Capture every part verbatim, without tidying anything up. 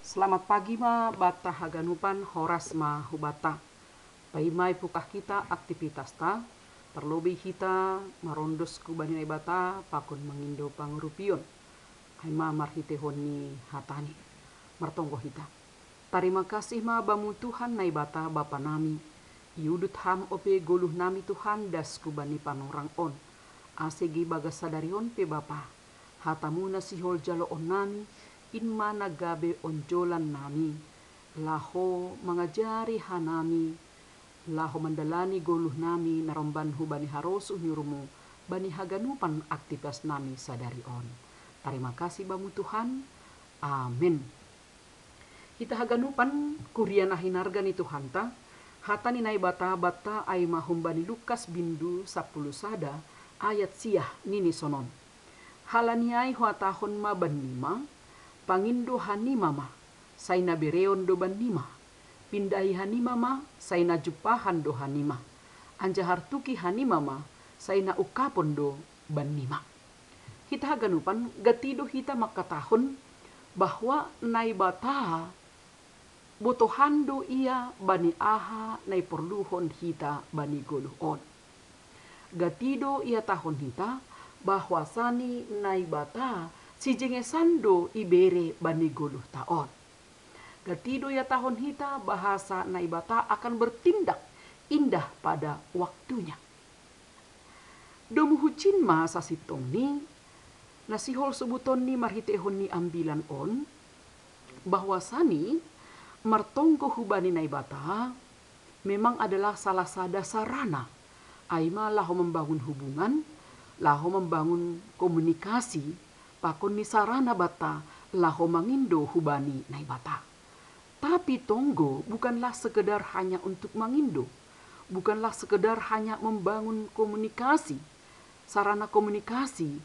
Selamat pagi ma banta haganupan, horas ma hubanta. Paima ipukah hita aktivitas ta, tarlobei hita marondos hubani Naibata pakon mangindo pangurupion. Aima marhiteihon ni hataNi. Martonggo hita. Tarima kasih ma Bamu Tuhan Naibata Bapa nami. Iudut Ham ope goluh nami Tuhan das hubani panorang on. Ase ibagas sadari on pe Bapa, hataMu na sihol jaloon nami, in ma na gabe onjolan nami, laho mangajari hanami, laho mandalani goluh nami na romban hubani harosuh ni uhurMu, bani haganupan aktivitas nami sadari on. Tarima kasih Bamu Tuhan. Amen. Hita haganupan kuria na hinarga ni Tuhanta, hata ni Naibata banta ai ma humbani Lukas bindu sapuluh sada ayat sia nini sonon. Halani ai huhatahon ma bannima, pangindo hanima ma, sai na bereon do bannima. Pindahi hanima ma, sai na jumpahan do hanima. Anjaha artuki hanima ma, sai na ungkapon do bannima. Hita haganupan, gati do hita mangkatahon bahwa Naibata botohan do Ia bani aha na iporluhon hita bani goluh on. Gati do ihatahon hita bahwasani Naibata sijengesan do ibere bani goluhta on. Gati do ihatahon hita bahasa Naibata akan bertindak indah pada waktunya. Domu hucin ma sasintongni, na sihol sobuton ni marhiteihon ni ambilan on, bahwasani martonggo hubani Naibata memang adalah salah sada sarana, ai ma laho mambangun hubungan, laho mambangun komunikasi, pakon ni sarana banta laho mangindo hubani Naibata. Tapi tonggo bukanlah sekedar hanya untuk mangindo, bukanlah sekedar hanya membangun komunikasi, sarana komunikasi,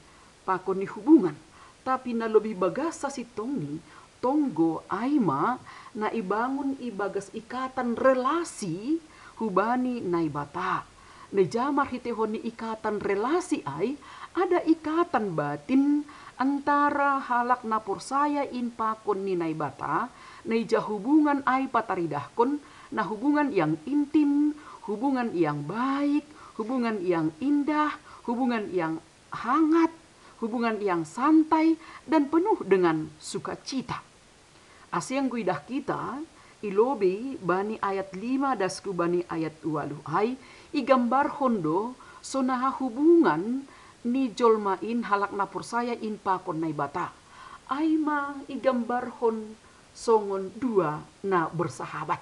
pakon ni hubungan, tapi na lobih bagas sasintongni, tonggo ai ma na ibangun ibagas ikatan relasi hubani Naibata. Na ija marhiteihon ni ikatan relasi ai, ada ikatan batin antara halak na porsaya in pakon ni Naibata, na ija hubungan ai pataridahkon, na hubungan yang intim, hubungan yang baik, hubungan yang indah, hubungan yang hangat, hubungan yang santai, dan penuh dengan sukacita. Ase anggo idah hita, i lobei bani ayat lima das hubani ayat ualuh ai, igambarhon do sonaha hubungan ni jolma in, halak na porsaya in pakon Naibata. Ai ma igambarhon songon dua na bersahabat.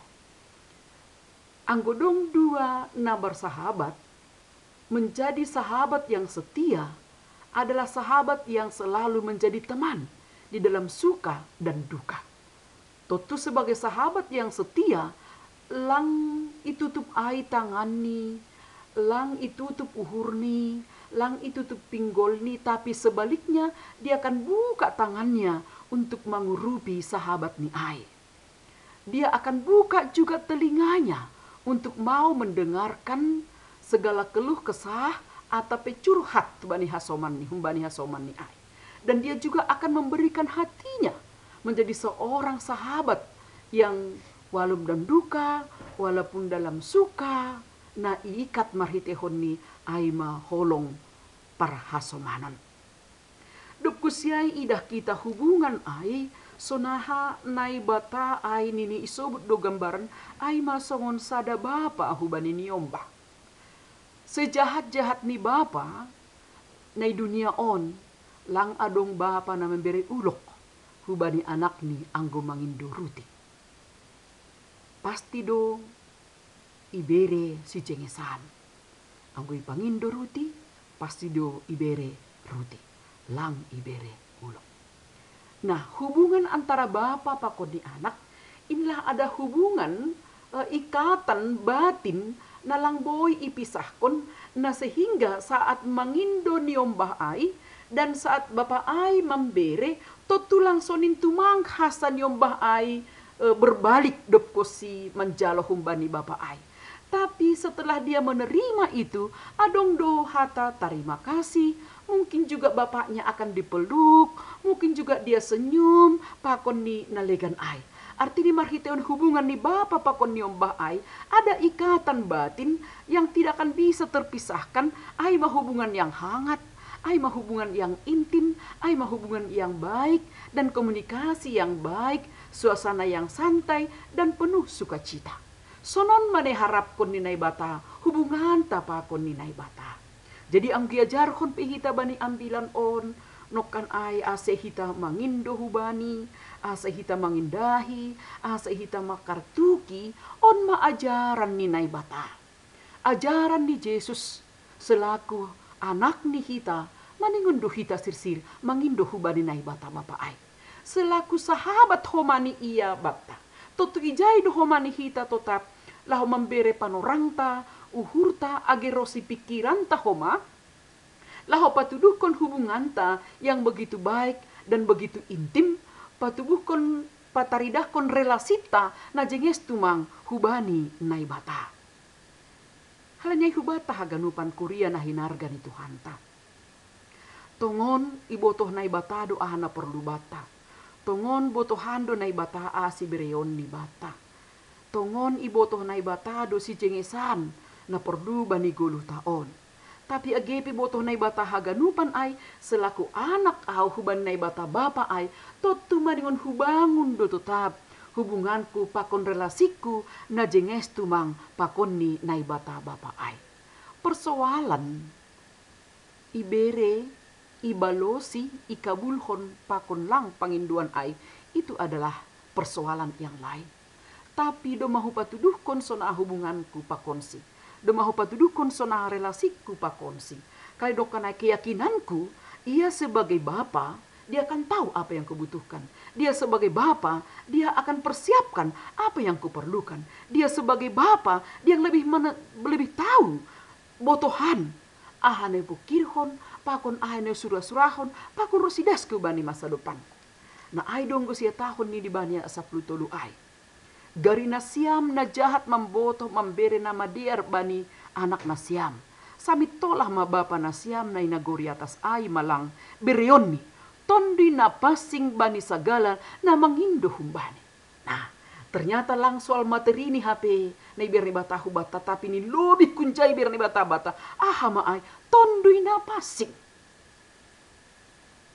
Anggo dong dua na bersahabat, menjadi sahabat yang setia adalah sahabat yang selalu menjadi teman di dalam suka dan duka. Tontu sebagai sahabat yang setia, lang itutup ai tanganni, lang itutup uhurni, lang itutup pinggolni, tapi sebaliknya dia akan buka tangannya untuk mangurupi sahabatni ai. Dia akan buka juga telinganya untuk mau mendengarkan segala keluh kesah atau pe curhat bani hasomanni, humbani hasomanni ai. Dan dia juga akan memberikan hatinya menjadi seorang sahabat yang walaupun dalam duka, walaupun dalam suka, na iikat marhiteihon ni ai ma holong parhasomanon. Dob husiai idah hita hubungan ai, sonaha Naibata ai nini isobut do gambaran ai ma songon sada bapa hubani niombah. Sejahat-jahat ni bapa na i dunia on, lang adong bapa na mambere ulok hubani anakni anggo mangindo ruti. Pasti do ibere sijengesan. Anggo ipangindo ruti, pasti do ibere ruti, lang ibere ulok. Nah, hubungan antara bapa pakon ni anak, inilah ada hubungan, eh, ikatan batin na lang boi ipisahkon, na sehingga saat mangindo niombah ai, dan saat bapa ai mambere, tontu lang sonin tumangkas niombah ai, eh, berbalik dob konsi manjalo humbani bapa ai. Tapi setelah dia menerima itu, adong do hata tarima kasih, Mungkin juga bapaknya akan dipeluk, mungkin juga dia senyum pakon ni na legan ai. Artini marhitehon hubungan ni bapa pakon ni ombah ai, ada ikatan batin yang tidak akan bisa terpisahkan. Ai ma hubungan yang hangat, ai ma hubungan yang intim, ai ma hubungan yang baik, dan komunikasi yang baik, suasana yang santai dan penuh sukacita. Sonon ma na iharapkon ni Naibata hubunganta pakon ni Naibata. Jadi anggo iajarhon pe hita bani ambilan on, nongkan ai ase hita mangindo hu Bani, ase hita mangindahi, ase hita mangkartuki, on ma ajaran ni Naibata. Ajaran ni Jesus selaku anak ni hita, maningon do hita sirsir mangindo hu Bani Naibata Bapa ai. Selaku sahabat homa ni Ia banta, tontu ijai do homa ni hita totap laho mambere panorangta, uhurta, age ro sipingkiranta homa, laho patuduhkon hubunganta yang begitu baik dan begitu intim, patubuhkon, pataridahkon relasinta na jenges tumang hu Bani Naibata. Halani ai hu banta haganupan kuria na hinarga ni Tuhanta, tongon ibotoh Naibata do aha na porlu banta. Tongon botohan do Naibata aha sibereon ni banta. Tongon ibotoh Naibata do sijengesan na porlu bani goluhta on. Tapi age pe ibotoh Naibata haganupan ai, selaku anak ahu hu Bani Naibata Bapa ai, tontu maningon hubangun do totap hubunganku pakon relasingku na jenges tumang pakon ni Naibata Bapa ai. Persoalan ibere, ibalosi, ikabulhon pakon lang pangindoan ai, itu adalah persoalan yang lain. Tapi domma hupatuduhkon sonaha hubunganku pakonsi, domma hupatuduhkon sonaha relasingku pakonsi. Kali dongkan ai keyakinanku, Ia sebagai Bapa, Dia akan tahu apa yang kubutuhkan. Dia sebagai Bapa, Dia akan persiapkan apa yang kuperlukan. Dia sebagai Bapa, Dia yang lebih mene-, lebih tahu botohan, aha na hupingkirhon, pakon aha na husurah-surahon, pakon ro sidasku bani masa depanku. Na ai do anggo sihatahon ni di Bani ayat sapuluh tolu ai. Gari nasiam na jahat mambotoh mambere na madear bani anak nasiam. Samintolah ma Bapa nasiam na i nagori atas ai ma lang bereonNi Tonduy Napansing bani sagala na mangindo humbani. Nah, ternyata lang soal materi ni hape na ibere Naibata hu banta, tapi ni lobih hunja ibere Naibata banta, aha ma ai? Tonduy Napansing.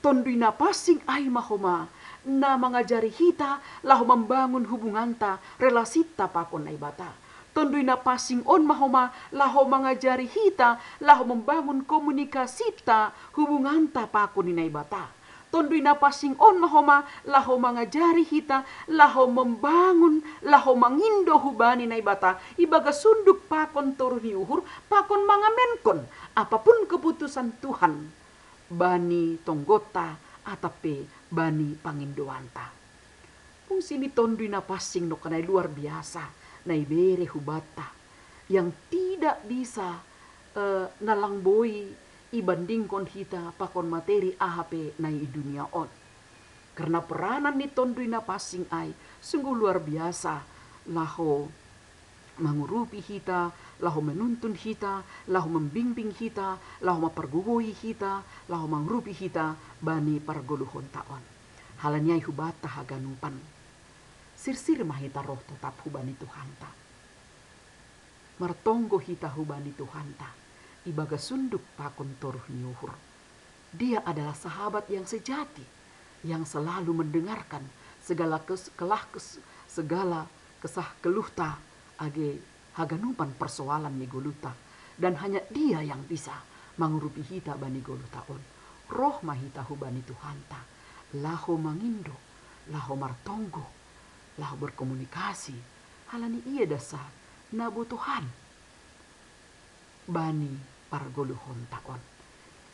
Tonduy Napansing ai ma homa na mangajari hita laho mambangun hubunganta, relasinta pakon Naibata. Tonduy Napansing on ma homa laho mangajari hita laho mambangun komunikasinta, hubunganta pakon ni Naibata. Tonduy Napansing on ma homa laho mangajari hita laho mambangun, laho mangindo hu Bani Naibata ibagas sundut pakon toruh ni uhur, pakon mangamenkon apapun keputusan Tuhan bani tonggonta atap pe bani pangindoanta. Fungsi ni Tonduy Napansing nongkan ai luar biasa na ibere hu banta, yang tidak bisa, eh, na lang boi ibandingkon hita pakon materi aha pe na i dunia on. Karena peranan ni Tonduy Napansing ai sungguh luar biasa, laho mangurupi hita, laho manuntun hita, laho mambimbing hita, laho mampargogoi hita, laho mangurupi hita bani pargoluhonta on. Halani ai hu banta haganupan, sirsir ma hita roh totap hu Bani Tuhanta. Martonggo hita hu Bani Tuhanta ibagas sundut pakon toruh ni uhur. Dia adalah sahabat yang sejati, yang selalu mendengarkan segala kes-, kelah kes-, segala kesah keluhta age haganupan persoalan ni goluhta. Dan hanya Dia yang bisa mangurupi hita bani goluhta on. Roh ma hita hu Bani Tuhanta laho mangindo, laho martonggo, laho berkomunikasi, halani Ia dasar na botohan bani pargoluhonta on.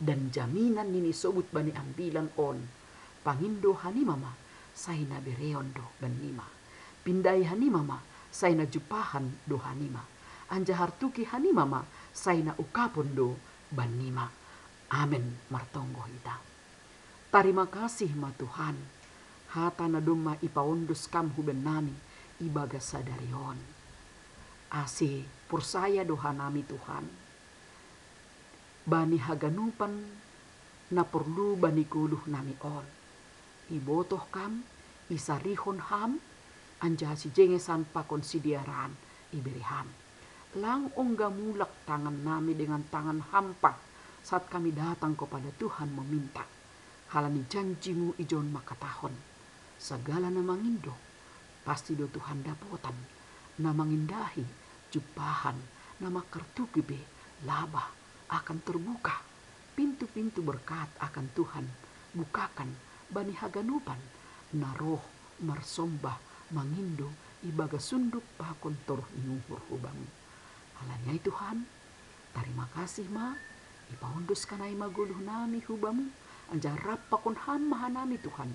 Dan jaminan ni nisobut bani ambilan on, pangindo hanima ma, sai na bereon do bannima. Pindai hanima ma, sai na jumpahan do hanima. Anjaha artuki hanima ma, sai na ungkapon do bannima. Amen. Martonggo hita. Tarima kasih ma Tuhan, hata na domma ipaondos Kam hu bennami ibagas sadari on. Ase porsaya do hanami Tuhan, bani haganupan na porlu bani goluh nami on. Ibotoh kam, isarihon ham, anjaha sijengesan pakon sidearan ibere ham. Lang ongga mulak tangan nami dengan tangan hampa saat kami datang kepada Tuhan meminta. Halani janjimu ijon mangkatahon, sagala na mangindo, pasti do Tuhan dapotan, na mangindahi, jumpahan, na mangkartuki pe, labah, akan terbuka. Pintu-pintu berkat akan Tuhan bukakan bani haganupan na roh marsombah mangindo ibagas sundut pakon toruh ni uhur hu Bamu. Halani ai Tuhan, tarima kasih ma, ipaondoskan ai ma goluh nami hu Bamu, anjaha rap pakon Ham ma hanami Tuhan,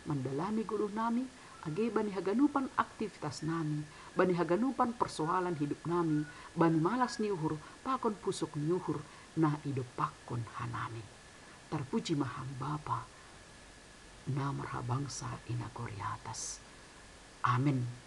mandalani goluh nami, age bani haganupan aktivitas nami, bani haganupan persoalan hidup nami, bani malas ni uhur pakon pusok ni uhur na idompakkon hanami. Tarpuji ma Ham Bapa, na marhabangsa i nagori atas. Amen.